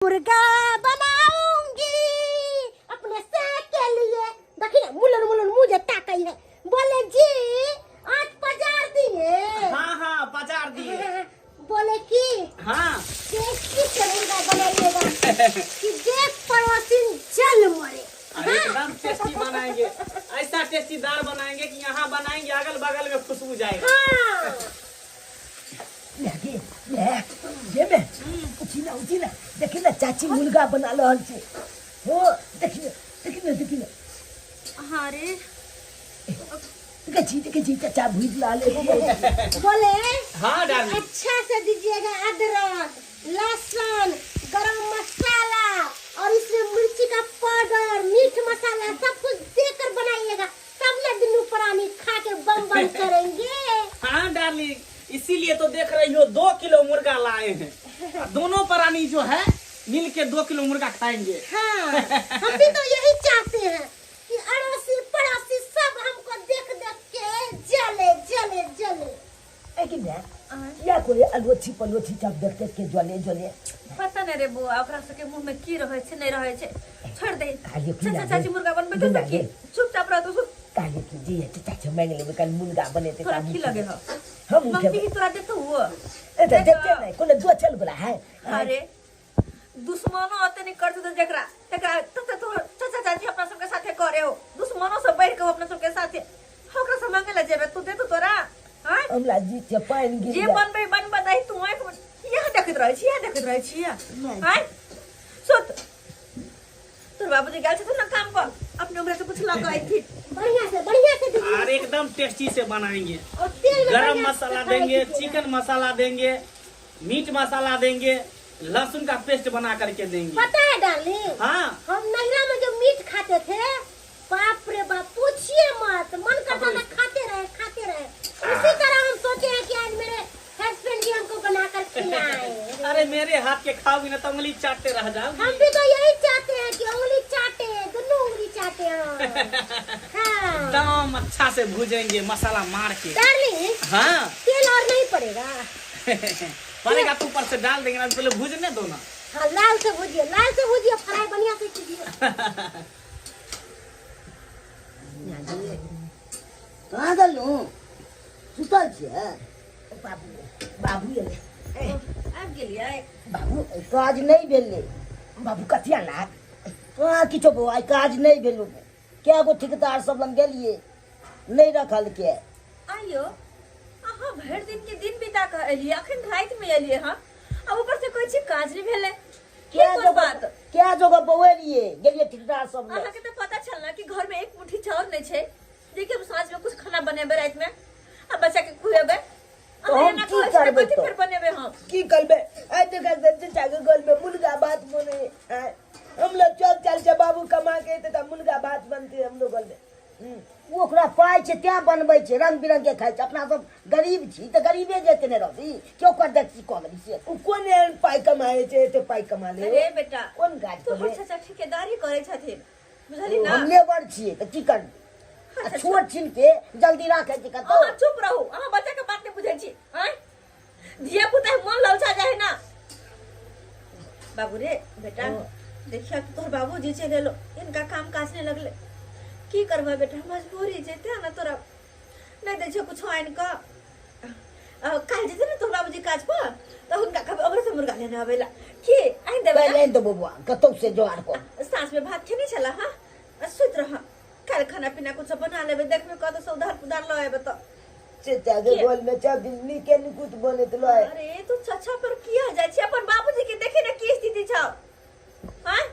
मुर्गा बनाऊंगी अपने से के लिए। देखी ना मुलन मुलन मुझे ताकई है। बोले जी आज पजार दिए। हाँ हाँ पजार दिए। बोले कि हाँ टेस्टी से मुर्गा बनाइएगा कि देख पड़ोसी जल मरे। अरे एकदम टेस्टी बनाएंगे, ऐसा टेस्टी दाल बनाएंगे कि यहाँ बनाएंगे अगल बगल में खुशबू जाएगा। हाँ गे गे गे उठी ना उठी ना, देखी ना चाची मुर्गा बना रहल छै। हो देखी ना देखी ना देखी ना। हाँ रे देखै छी देखै छी चाचा भुजि रहल एगो बोले हाँ डार्लिंग अच्छा से दीजिएगा अदरक लहसुन गरम मसाला और इसमें मिर्ची का पाउडर मीट मसाला सब कुछ देकर बनाइएगा, तब ना दुनू प्राणी खा के बम बम करेंगे। हाँ डार्लिंग इसीलिए तो देख रही हो 2 किलो मुर्गा लाए हैं, दोनों प्राणी जो है मिल के 2 किलो मुर्गा खाएंगे। हाँ हम भी तो यही चाहते हैं कि अड़ोसी पड़ोसी सब हमको देख देख के जले जले जले। लेकिन या कोई अलोछी पलोछी सब देख देख के जले जले। पता नहीं रे बुआ ओकरा सबके मुंह में की रहै छै नहीं रहै छै, छोड़ दे। खाली चाचा चाची मुर्गा बनबै त की चुपचाप रह तू। काहे की जे चाचा चाची मांग लेबै कल मुर्गा बनेते तोरा की लगे हो? हम उठेबै। मम्मी तोरा देतौ हो? ए त देते नहीं कोनो जो चल बोला है। अरे दुश्मनो अते नहीं करते तो जकरा तकरा त तो चाचा चाची अपना सबके साथे करे हो, दुश्मनो सब बैठ के अपना सबके साथे ओकरा से मांगे ला जेबे तू देतौ तोरा? हां हमरा जी के पानि गिर जे बनबै बनबै दही तू आंख यहाँ देखैत रहै छी यहाँ देखैत रहै छी। हां सुत तोर बाबूजी गेल छथुन ना काम पर, अपने हमरा से पुछलक अइथिन। बढ़िया से दीजिए और एकदम टेस्टी से बनाएंगे। और तेल में गरम बढ़िया मसाला से फ्राई देंगे, कीजिएगा। चिकन मसाला देंगे, मीट मसाला देंगे, लहसुन का पेस्ट बना करके देंगे। पता है डार्लिंग, हाँ हम नैहरा में जो मीट खाते थे बाप रे बाप पूछिए मत, मन करता था खाते रहे खाते रहे। उसी तरह हम सोचे हैं कि आज मेरे हस्बैंड जी हमको बना कर खिलाए। अरे मेरे हाथ के खाओगी ना तो उंगली चाटते रह जाओगी। हम भी तो यही चाहते हैं कि उंगली चाटे, दोनों उंगली चाटे हम। हाँ एकदम अच्छा से भूजेंगे मसाला मार के। डार्लिंग हाँ तेल और नहीं पड़ेगा? पड़ेगा तो ऊपर से डाल देंगे ना, पहले भूजने दो ना। हाँ लाल से भूजिए, लाल से भूजिए, फ्राई बढ़िया से कीजिए। कहाँ गेलहुँ? सुतल छियै? बाबू बाबू एलै। आबि गेलियै? बाबू काज नहि भेलै। बाबू कथिया लाग? कहाँ किछो बौआ, आइ काज नहि भेलै। कए गो ठेकेदार सब लग गेलियै नहि रखलकै। आइयो अहाँ भरि दिन के दिन बिता कऽ एलियै, अखन रातिमे एलियै हँ, आ ऊपर से कहै छी काज नहि भेलै। की कोन बात? कए जगह बौएलियै गेलियै ठेकेदार सब लग। अहाँके तऽ पता छल ना कि घर में एक मुट्ठी चाउर नहीं छै, देखिए हम साँझ में कुछ खाना बनेबै राति में आ बच्चा के खुएबै। तो हम की करबै तो? फिर बनेबै हम की करबै? आइ देखा चाचा के घर में मुर्गा भात बने। हम लोग चल चल छै बाबू कमा के एतै तऽ मुर्गा भात बनतै हम लोग घर में। ओ ओकरा पाइ छै तें बनबै छै, रंग बिरंग के खाइ छै। अपना सब गरीब छी तऽ गरीबे जेते ने रहबी, केओ कर देखी कऽ गेली से। ओ कोन एहन पाइ कमाइ छै एते पाइ कमा ले? अरे बेटा कोन काज तोहर चाचा ठेकेदारी करै छथिन बुझली ना? हम लेबर छियै तऽ की करबै? आ छोट छिन के जल्दी राखै छै कतौ। अहाँ चुप रहू, अहाँ बच्चा के बात नहीं बुझै छी। आँय धिया पुता मन ललचा जाइ ना। बाबू रे बेटा देखिया तोहर बाबूजी चलि एलो, इनका काम काज नहीं लगले, की करबै बेटा मजबूरी छै तें ना तोरा नहीं दै छै कुछो आनि कऽ। काल्हि जेतै ने तोहर बाबूजी काज पर तऽ हुनका कहबै ओकरे से मुर्गा लेने अबै ला, की आनि देबै? काल्हि आनि देबौ बौआ कतौ से जोगाड़ कऽ। साँझ में भात खेने छला? हाँ सुति रह, काल्हि खाना पीना कुछो बना लेबै, देखबै कतौ से उधार पुधार लऽ अयबै तऽ। चाचा के घर में सब दिन नीके निकुत बनैत लय। अरे तू चाचा पर किया जाइ छी? अपन बाबूजी के देखी ने की स्थिति छौ। हाँ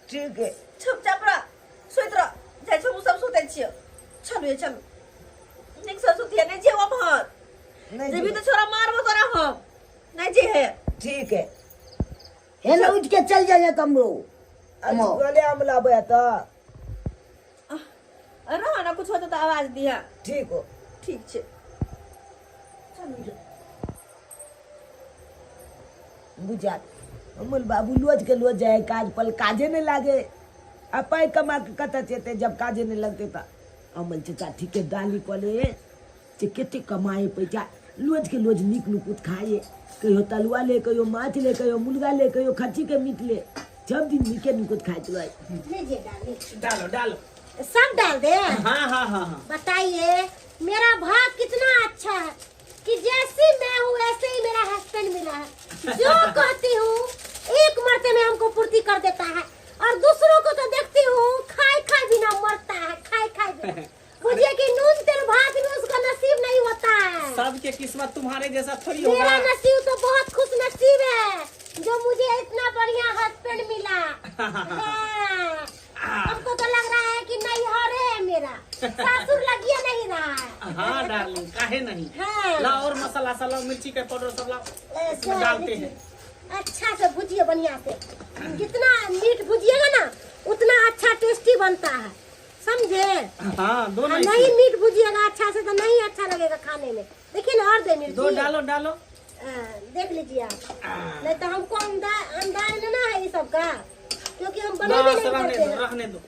ठीक है चुपचाप रह, सुति रह, जाइ छौ हम सब सुतै छियौ। चलू ये चलू, नीक से सुतिहे, नहीं जेबो एम्हर। जेबही तऽ छोरा मारबो तोरा हम, नहीं जेहे। ठीक है हेने उठ के चल जाइए कमरो। गले आम लाबै तऽ रह ना, कुछ होतौ तऽ आवाज दिहा। ठीक हो ठीक छै चलू। बुझा अमल बाबू लोज के लोज जाए काज पर, काजे नहीं लागे आ पाइ कमा के कतऽ जेतै जब काजे नहीं लगतै तऽ। अमल चाचा ठेकेदारी कऽ ले जे कते कमाए पैसा, लोज के लोज नीक नुकुत खाइए, कहियो तलुआ ले, कहियो माछ ले, कहियो मुर्गा ले, कहियो खच्ची के मीट ले, सब दिन नीके नुकुत खाइत रहे। लीजिए डालिए। डालो डालो, सब डाल दे। हाँ हाँ हाँ हाँ। बताइए मेरा भाग कितना अच्छा है कि जैसी मैं हूँ ऐसे ही मेरा हस्बैंड मिला है। जो कहती हूँ एक मरते में हमको पूर्ति कर देता है, और दूसरों को तो देखती हूँ खाए खाए बिना मरता है, खाए खाए बिना। मुझे कि नून तेल भात भी उसका नसीब नहीं होता है। सबके किस्मत तुम्हारे जैसा थोड़ी मेरा होगा। नसीब तो बहुत खुश नसीब है जो मुझे इतना बढ़िया हस्बैंड मिला। हाँ। हमको तो लग रहा है कि नहीं हरे है मेरा, सासुर लगिए नहीं रहा है। हाँ डार्लिंग, काहे नहीं। हाँ। लाओ और मसाला साला मिर्ची का पाउडर सब लाओ, इसमें डालते हैं। अच्छा से भुजिए बढ़िया से, जितना मीट भुजिएगा ना उतना अच्छा टेस्टी बनता है, समझे? हाँ दो नहीं, नहीं मीट भुजिएगा अच्छा से तो नहीं अच्छा लगेगा खाने में। देखिए ना, और दे मिर्ची दो, डालो डालो। देख लीजिए आप, नहीं तो हमको अंदाज ना है ये सब का, क्योंकि हम बनाने नहीं करते हैं। रहने दो,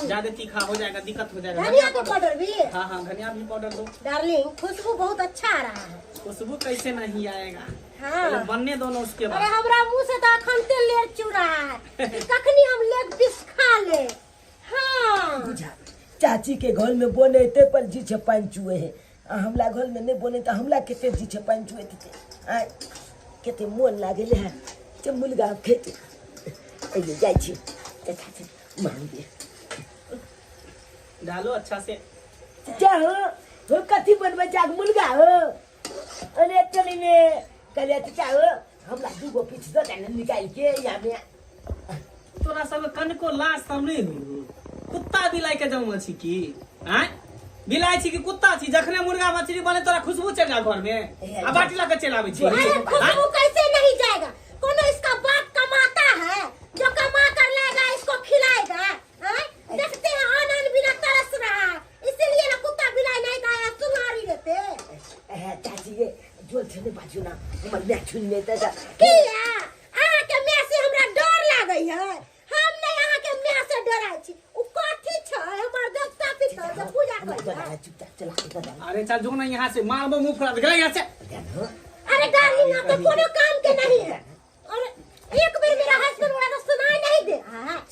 ज्यादा तीखा हो जाएगा, दिक्कत हो जाएगा। धनिया का पाउडर भी, हाँ हाँ धनिया भी पाउडर दो। डार्लिंग खुशबू बहुत अच्छा आ रहा है। खुशबू कैसे नहीं आएगा? हाँ बनने दो ना उसके बाद। अरे हमरा मुंह से तो अखन तेल लेर चू रहा है, कखनी हम लेग पीस खा ले। हाँ बुझा चाची के घर में बने ते पर जी छे पानी चुए है, हमला घर में नहीं बने तो हमला केते जी छे पानी चुए थे, केते मोन लागे है ते मुर्गा खेते अइले जाय छी चाचा मान दे। डालो अच्छा से। चाचा हो कथी बनबै जाग मुर्गा हो? अरे चली में कहलिए चाचा हो हमरा दूगो पीस दो ने निकाल के यहाँ में। तोरा सब कनको लाज सब नहीं हो? कुत्ता बिलाई के जमल छी की? आँय बिलाई छी कि कुत्ता छी? जखने मुर्गा मछली बने तोरा खुशबू चल जा घर में, आ बाटी लके चल आबै छी। अरे खुशबू कैसे नहीं जाएगा? कोनो इसका बाप कमाता है जो कमा कर लाएगा इसको खिलाएगा। देखते हैं आन आन बिना तरस रहा है, इसीलिए ना कुत्ता बिलाई नहीं खाया सुनारी रहते। चाची ये जोर से नहीं बाजू ना, हमर मैं छुन लेता था। किया अहाँ के my से हमरा डर लागै है? हम नहीं अहाँ के my से डराय छी। उ कथी छै हमर देवता पितर जे पूजा करै। चुपचाप चला के बता। अरे चल जो ना यहाँ से, मारबो मुंह फुला दे यहाँ से। अरे डार्लिंग आप तो कोनो काम के नहीं है। और एक बेर मेरा हस्बैंड वाला तो सुनाई नहीं दे।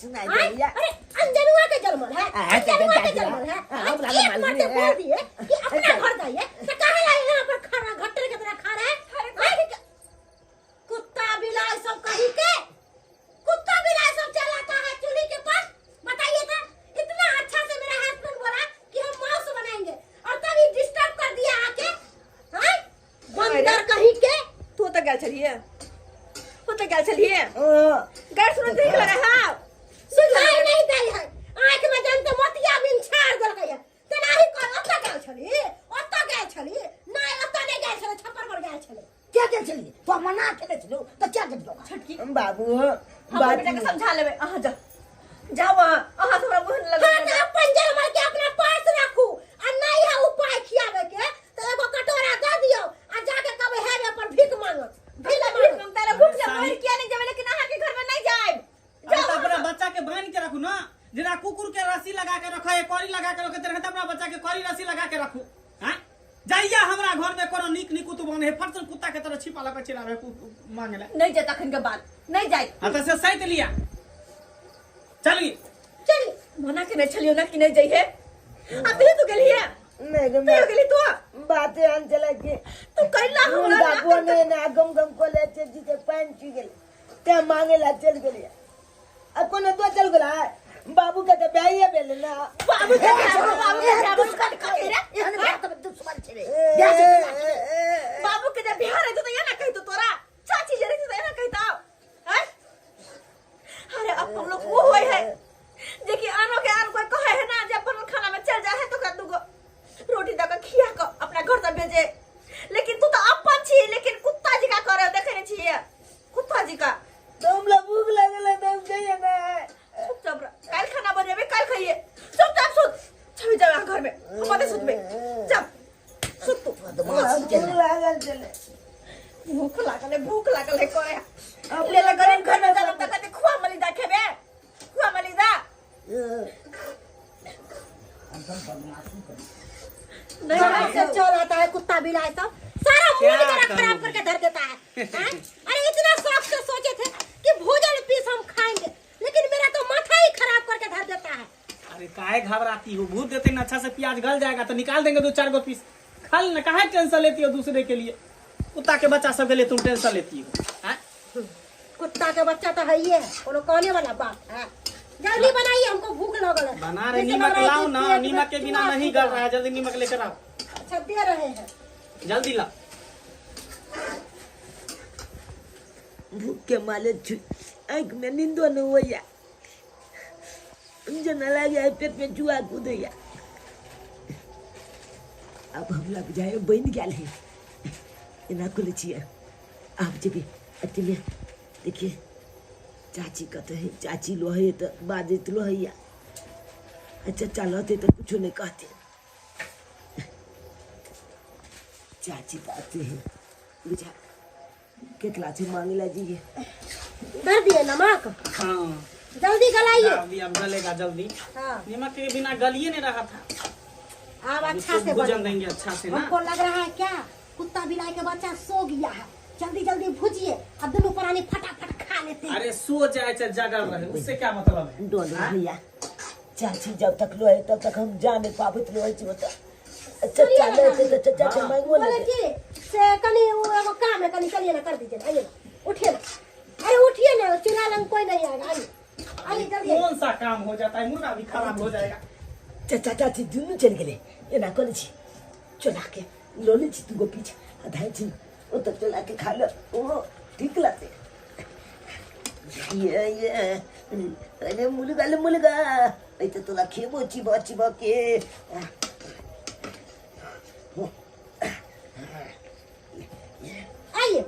सुनाई दे। अरे अंजनुआ के जन्मल है, अंजनुआ के जन्मल है। एक मरते बोल दिए कि अपना घर जाइए तो काहे ला यहाँ पर खड़ा घट्टर के तरह खा रहा है? कुत्ता बिलाई सब कहीं के, कुत्ता बिलाई सब चलाता है चूल्हे के पास। बताइए तो इतना अच्छा से मेरा हस्बैंड बोला कि हम मांस बनाएंगे और तभी डिस्टर्ब कर दिया आके। हां बंदर कहीं के। तू तो गेल छलिए, तू तो गेल छलिए। गैर सुन देख लगे। हां सुनाई नहीं दे है, आंख में जनते मोतिया बिन छाड़ देलकै है। तेनाही कर ओत गेल छली, ओत गेल छली नहीं, ओत नहीं गेल छली, छप्पर पर गेल छली। क्या गेल छली? तो मना के दे छलू तो क्या गेल छटकी बाबू? हम बेटा के समझा लेबे। अहाँ जा जाओ वहां, अहाँ हमरा मुंह न लगा। हां तो अपन जल के अपना पास राखू, आ नहीं है उपाय खियाबे के तो एगो कटोरा दे दियो आ जाके कबे हेबे पर भीख मांगत। भीख मांगता रे, भूख से मर किया नहीं जाबे, लेकिन अहाँ के घर में नहीं जाएब। जाओ अपना बच्चा के बांध के रखू ना, जेना कुकुर के रस्सी लगा के रखो, कौड़ी लगा के रखो, तेरे अपना बच्चा के कौड़ी रस्सी लगा के रखू। हां जाइया हमरा घर में कोनो नीक नीक तू बने फटसन कुत्ता के तरह छिपा लगा चला रहे मांगेला। नहीं जाता अखन के बाद नहीं जाए। हां तो से सैत लिया चली चली मना के नहीं छलियो ना कि नहीं जाइए। आ तू तो गेलिए नहीं तू गेली तू बातें आन चला के तू कैला हमरा बोने ना गम गम को ले जी के पानी चु गेल ते मांगेला चल गेलिए। आ कोनो दो चल गेला बाबू के तो ब्याह भेल ना। बाबू के बाबू दुश्मन कथी रे? एहन बात दुश्मन छै रे। बाबू के जब बिहार है तो ना कहितो तोरा चाची जे रही तो ना कहिता। अरे अब हम लोग वो होय है जे कि आनो के आन कोई कहे है ना, जब अपन खाना में चल जाए है तो कर दूगो रोटी द के खिया के अपना घर तक भेजे। लेकिन तू तो अपन छी, लेकिन कुत्ता जी का करे देखे नै छी कुत्ता जी का। तो हमरा भूख लागल है तो हम जाइए ना। चुपचाप रह, कल खाना बनेबे कल खाइए। चुपचाप सुत, छवि जा घर में हम बाते सुतबे। जा सुत तू। भूख लागल चले, भूख लागल है, भूख लागल है करे ले ले गरीब घर में जन्म तक कते खुआ मली दा खेबे, खुआ मली दा। नहीं से चल आता है कुत्ता बिलाई सब सारा मुंह खराब करके धर देता है, हैं? अरे इतना शौक से सोचे थे कि भूजल पीस हम खाएंगे, लेकिन मेरा तो माथा ही खराब करके धर देता है। अरे काहे घबराती हो, भूज देते ना अच्छा से, प्याज गल जाएगा तो निकाल देंगे दो चार गो पीस, खा लेना। काहे टेंशन लेती हो दूसरे के लिए, कुत्ता के बच्चा सब के लिए तुम टेंशन लेती हो, हैं? कुत्ता के बच्चा तो है ही है, कोनो कहने वाला बात है। जल्दी बनाइए, हमको भूख लगल है। बना रहे, जैसे नीमक लग रहा है लाओ कि ना, पेट में नीमक के बिना चूहा नहीं कूद गल रहा है, जल्दी नीमक लेकर आओ। अच्छा दे रहे हैं, जल्दी लाओ। भूख के मारे छु आँख में नींदो नहीं होइया, जेना लागे है पेट में चूहा कूदैया। आब हमरा बुझाइए बनि गेल है, एना खोलै छियै। आब जेबै अथीमे, देखिए चाची कतऽ है, चाची लोहै तऽ बाजैत लोहैया, आ चचा लहतै तऽ कुछो नहि कहतै। चाची तऽ आते है, बुझा केकरा छै मांगे ला जइए। धर दिए नमक। हाँ जल्दी गलाइए। अभी अब गलेगा जल्दी। हाँ। नमक के बिना गलिए नहीं रहा था। अब अच्छा से भूजन बनेगा। देंगे अच्छा से ना। हमको लग रहा है क्या कुत्ता बिलाई के बच्चा सो गया है, जल्दी जल्दी भुजिए अब दोनों प्राणी फटाफट खा लेते हैं। अरे सो जाए चाहे जगल रहे, उससे क्या मतलब है। डोल भैया चाची जब तक लोहे तब तक हम जा नहीं पाबैत रहै छी ओतऽ। चचा लेतै तऽ चचा के मांगो बोले लेबै। कि से कनी वो एगो काम है, कनी चलिए ना कर दीजिए ना, आइए ना, उठिए ना, अरे उठिए ना, चूल्हा लंग कोई नहीं आएगा, आइए आइए जल्दी आइए। कौन सा काम हो जाता है, मुर्गा भी खराब हो जाएगा। चचा चाची दुनू चलि गेलै, एना करै छी चोला के लऽ लै छी दूगो पीछ आ धाइ छी ओतऽ चोला के खा ले, ओ ठीक लगतै। ये ये अरे मुर्गा ले मुर्गा, ऐ तऽ तोरा खेबो चिबा चिबा के। आइए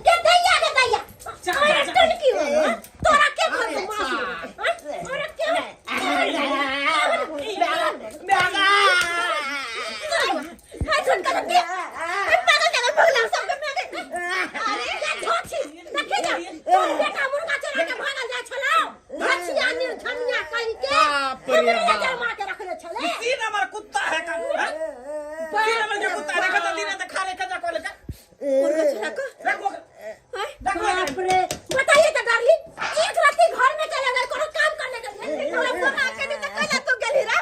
के दैया के दैया, जा, अरे जा, जा। टनकी हो ना, तोरा के घर में मार हाँ? अरे के हाय छोटका के हाय पागल जगह पगला सब के मैं अरे के धोछी देखी जा, तोर बेटा मुर्गा चोरा के भागल जा छलाओ, धछिया ने धनिया कहि के बाप रे हमरे बाप। जमा के रखले छले। तीन नंबर कुत्ता है का, हैं? तीन नंबर के कुत्ता देखा जल्दी नहीं तो खा ले खा जा को लेकर। मुर्गा चोरा के रखो रखो। बाप रे, बताइए तो डार्लिंग, एक राती घर में चले गए कोनो काम करने के लिए। तोरा बना के दे त कैला तू गेलही रे,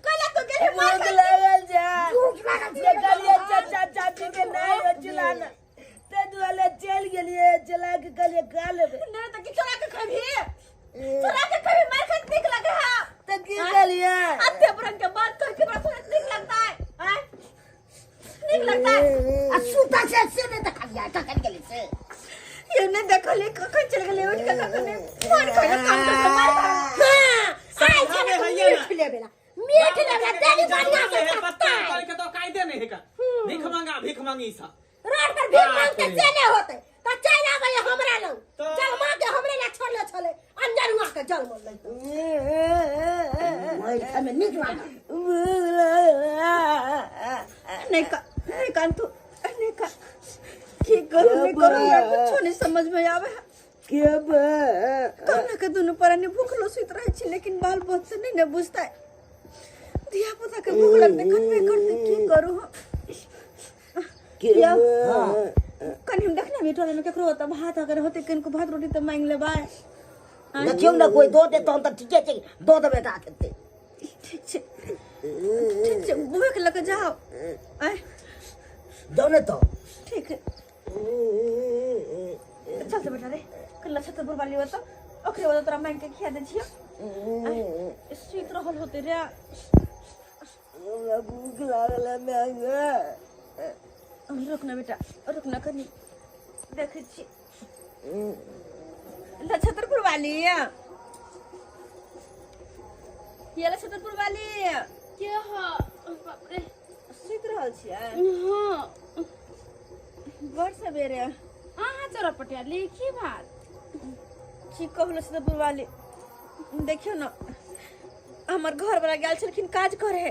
कैला तू गेलही मार भूख खा। लागल जा, भूख लागल छै। देखलियै चचा चाची के नहि हो चुलाना, ताहि दुआरे चलि गेलियै चला के कहलियै खा लेबै। नहीं तो की चोरा के खेबही, चोरा के खेबही, मार खाइत नीक लगे है। तऽ की कहलियै अते बरन के बात कह के बड़ा सुनत नीक लगता है, हैं? नीक लगता है। आ सुता से से नहीं देखलियै कखन गेलै से। ये नहीं देखलियै कखन चलि गेलै उठि के, कखन नहि मार खाइले काम करके मार खा। हाँ, आइ समझा छलै में तऽ हइये ना। मीठ लेबेला, मीठ लेबेला, देली बढ़िया से है, पत्ता सस्ता है। उतार के तो कायदे नहीं है का, भीख मांगा भीख मांगी सा रोड पर भीख बाप मांगते रे। से नहीं होते तो चल आबै हमरा लग, तो- चल माँ के हमरे ला छोड़ले छले, अंजरुआ के जल मन लग मारि खाइमे नीक लागल। भूख लागल। नहीं का नहीं कान तू नहीं का की करू नहीं करू, हमरा कुछो नहीं समझ में आवे है। के बा कहना के दुनू प्राणी भूखलो सुति रहै छी, लेकिन बाल बच्चा नहीं ने बुझतै, धिया पुता के भूख लगतै कनबे करतै, की करू हम? के या। बा कनी हम देखना बेटो में केकरो होता भात अगर होते कनको भात रोटी त मांग लेबै। देखियौ ने कोई दऽ देत तहन तऽ ठीके छै, दऽ देबै एकरा खेतै। ठीक छै ठीक छै, बुआ के लऽ के जाओ। आय जाउ ने तऽ। ठीक है, चल से बेटा रे, कल छत पर वाली होता ओकरे वाला तोरा मांग के खिया दे छियो। आय, सुति रहल होते रे। हमरा भूख लागल है महंगा। रुक ना बेटा, रुक ना कनी देखै छी। ला छतरपुर वाली, ये ला छतरपुर वाली के ह बाप रे, सुति रहल छियै? हाँ। बड़ सवेरे अहाँ चोरा पटियाली की बात? की कहलो छतरपुर वाली, देखियौ न हमर घर वाला गेल छलखिन काज करे,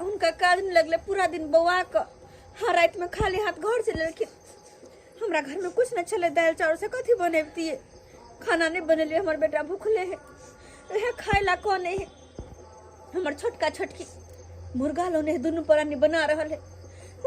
हुनका काज नहि लगलै, पूरा दिन बौआ कऽ हर रातिमे खाली हाथ घर चलि एलखिन। हमरा घरमे कुछ नहि छलै, दालि चाउर से कथी बनेबतियै, खाना नहि बनेलियै, हमर बेटा भूखले है, इएह खाय ला कने है। हमर छोटका छोटकी मुर्गा लोने है, दुनू प्राणी बना रहल है,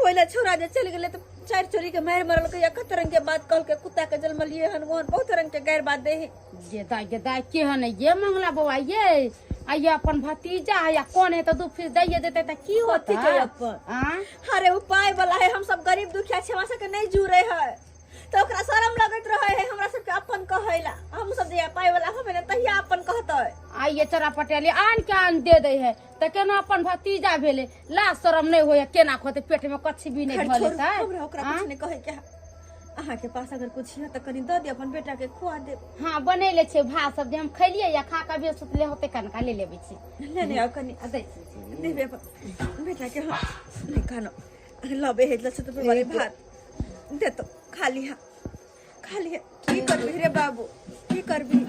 ओहि ला छोरा जे चलि गेलै तऽ चारि चोरी के मारि मरलकै या कत रंग के बात कहलकै कुत्ता के जन्मलिए हन ओहन बहुत रंग के गैर बात दे है। ये दाई ये दाई केहन है ये मंगला बौआ ये आ ये अपन भतीजा है या कौन है तो 2 फीस दैये देते त की होता कथी के अपन? आँ? अरे उपाय वाला है, हम सब गरीब दुखिया छी, हमरा सबके नहीं जुड़े है तो ओकरा शरम लगैत रहे है हमरा सबके अपन कहैला। हम सब जे पाय वाला होबे ने तहिया अपन कहतै। आ ये चरा पटेली आन के आन दे दे है त केना अपन भतीजा भेले ला शरम नहीं होय केना खोते पेट में कछि भी नहीं खैर भले छोड़ू, तै हमरा ओकरा कुछ नहीं कहे के है। अहाँ के पास अगर कुछ है त कनी दऽ दे, अपन बेटा के खुआ दे। हाँ बनैले छे भात सब जे हम खैलिए या खा के अभी सुतले होते कनका ले लेबै छी। ले ले आउ कनी आ दै छी। देबे अपन बेटा के। हाँ नहीं खानो लबे है लच्छे तो वाले भात दे तो खा लिहा खा लिहा। की करबी रे बाबू की करबी,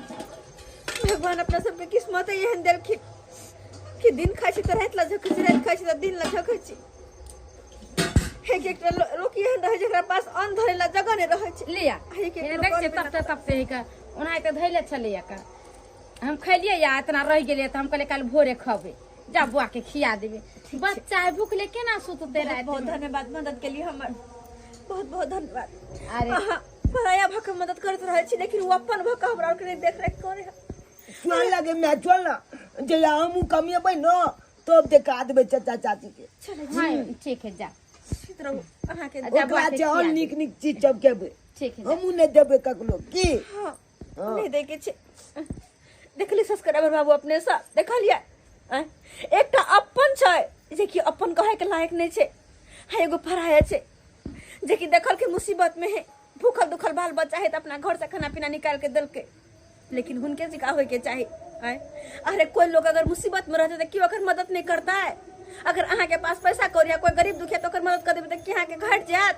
भगवान अपना सबके किस्मत एहन देलखिन कि दिन खाइ छी तऽ राति ला झखै छी, राति खाइ छी तऽ दिन ला झखै छी। एक एकटा लोक एहन रहै जेकरा पास अन्न धरै ला जगह नहि रहै छै। लिया आ एक एक एने लोक देख छियै अन्न बिना तपते तपते है का ओनाहिते धैले छलैया का हम खैलियै या इतना रहि गेलियै तऽ हम कहलियै काल्हि भोरे खबै, जा बौआ के खिया देबै। बच्चा है भूखले केना सुततै बहुत राति बहुत में? धन्यवाद मदद के लिए हमर, बहुत बहुत धन्यवाद। अरे अहाँ पराया भऽ के मदद करैत रहै छी लेकिन ओ अपन भऽ के हमरा आरके नहि देख रेख करै है। चल लगे मैं चल ना जहिया हमहूँ कमेबै न तब देखा देबै चाचा चाची के। चलै छी। हाँ ठीक है जा सुति रहू अहाँके। जा ओकरा बौआ के छै और खिया देबै। नीक नीक चीज सब खेबै, ठीक है जा। हमहूँ नहि देबै ककरो की। हाँ नहीं देखे छे। देखली सब्सक्राइबर बाबू अपने सँ देखलियै आँय? एकटा अपन छै जे कि अपन कहै के लायक नहीं छै, हाँ एगो पराया छै जे कि देखल के मुसीबत में है, भूखल दुखल बाल बच्चा है त अपना घर से खाना पीना निकाल के देलकै, लेकिन हुनके जिका होय के चाही आँय? अरे कोई लोग अगर मुसीबत में रहते त क्यों अगर मदद नहीं करता है? अगर अहाँ के पास पैसा कौड़ी है कोई गरीब दुखिया तो ओकर मदद कर देबै त की अहाँ के घट जायत?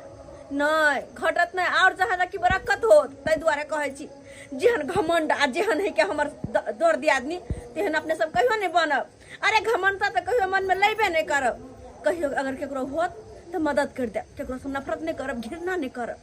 नहीं घटत नहीं, और जहाँ तक कि बरकत होत। ताहि दुआरे कहै छी जेहन घमंड आ जेहन है के हमर दर दियादनी तेहन अपने सब कहियो नहीं बनब। अरे घमंड तऽ कहियो मन में लेबे नहीं करब, कहियो अगर केकरो होत तऽ मदद कर देब, केकरो से नफरत नहीं करब, घृणा नहीं करब।